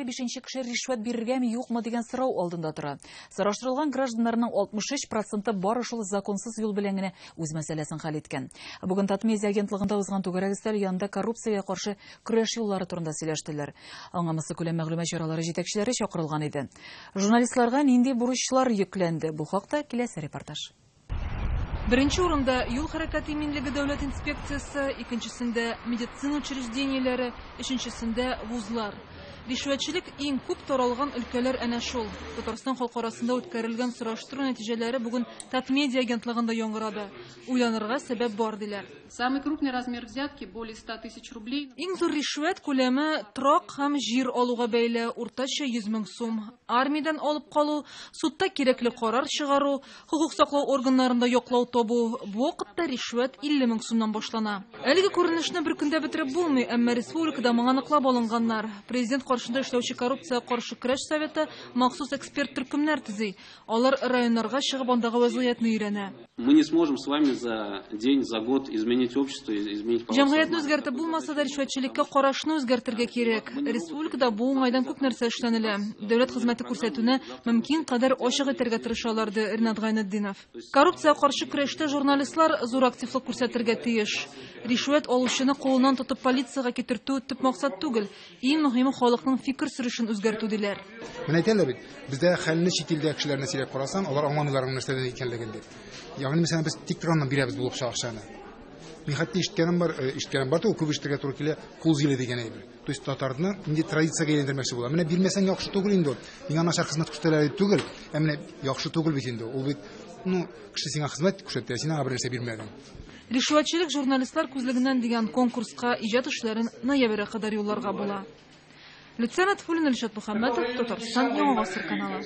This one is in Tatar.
Бишенче кеше ришвәт бирергәме, юкмы дигән сорау алдында тора. Сораштырылган гражданнарның 63 проценты бары шул законсыз юл белән генә үз мәсьәләсен хәл иткән. Бүген Татмедиа агентлыгында узган түгәрәк өстәл янында коррупциягә каршы көрәш юллары турында сөйләштеләр. Аңа массакүләм мәгълүмат чаралары җитәкчеләре чакырылган иде. Журналистларга нинди бурычлар йөкләнде? Бу хакта киләсе репортаж. Беренче урында юл хәрәкәте иминлеге дәүләт инспекциясе, икенчесендә медицина учреждениеләре, өченчесендә вузлар. Ришвәтчелек иң күп таралган өлкәләр әнә шул. Татарстан халкы арасында үткәрелгән сораштыру нәтиҗәләре бүген Татмедиа агентлыгында яңгырады. Уйланырга сәбәп бар, диләр. Самый крупный размер взятки более 100 тысяч рублей. Иң зур ришвәт күләме торак һәм җир алуга бәйле, уртача 100 мең сум. Армиядән алып калу, судта кирәкле карар чыгару, хокук саклау органнарында яклау табу, бу вакытта ришвәт 50 мең сумнан башлана. Әлеге күренешне бер көндә бетереп булмый, әмма республикада моңа ныклап алынганнар. Президент каршында эшләүче коррупциягә каршы көрәш советы махсус эксперт төркемнәр төзи. Алар районнарга чыгып андагы вазгыятьне өйрәнә. Мы не сможем с вами за день, за год изменить общество, изменить полосу Җәмгыятьне сознания. Үзгәртеп булмаса да, ришвәтчелеккә карашны үзгәртергә кирәк. Республикада бу уңайдан күп нәрсә эшләнелә. Дәүләт хезмәте күрсәтүне мөмкин кадәр ачык итәргә тырышалар, ди Ринат Гайнетдинов. Коррупциягә каршы көрәштә журналистлар зур активлык күрсәтергә тиеш. Ришвәт алучыны кулыннан тотып полициягә китертү төп максат түгел. Иң мөһиме халыкның фикер сөрешен үзгәртү, диләр. Менә әйтәләр бит, бездә хәлне чит илдә кешеләрне сөйләп карасаң, алар аңламыйлар аның нәрсәдән икәнлеген дип. Ягъни, мәсәлән, без тик торганнан бирәбез булып акчаны. Мин хәтта ишеткәнем бар, ишеткәнем бар түгел, күп ишетергә туры килә, кул җиле дигән әйбер. То есть татарны инде традициягә әйләндермәкче була. Менә бирмәсәң яхшы түгел инде ул. Миңа начар хезмәт күрсәтәләр дип түгел, ә менә яхшы түгел бит инде. Ул бит, ну, кеше сиңа хезмәт күрсәтә, син аңа бер нәрсә бирмәдең. Ришвәтчелек журналистлар күзлегеннән дигән конкурска иҗат эшләрен ноябрьгә кадәр юлларга була. Люция Нотфуллина, Илшат Мөхәммәтов, Татарстан, Яңа Гасыр каналы.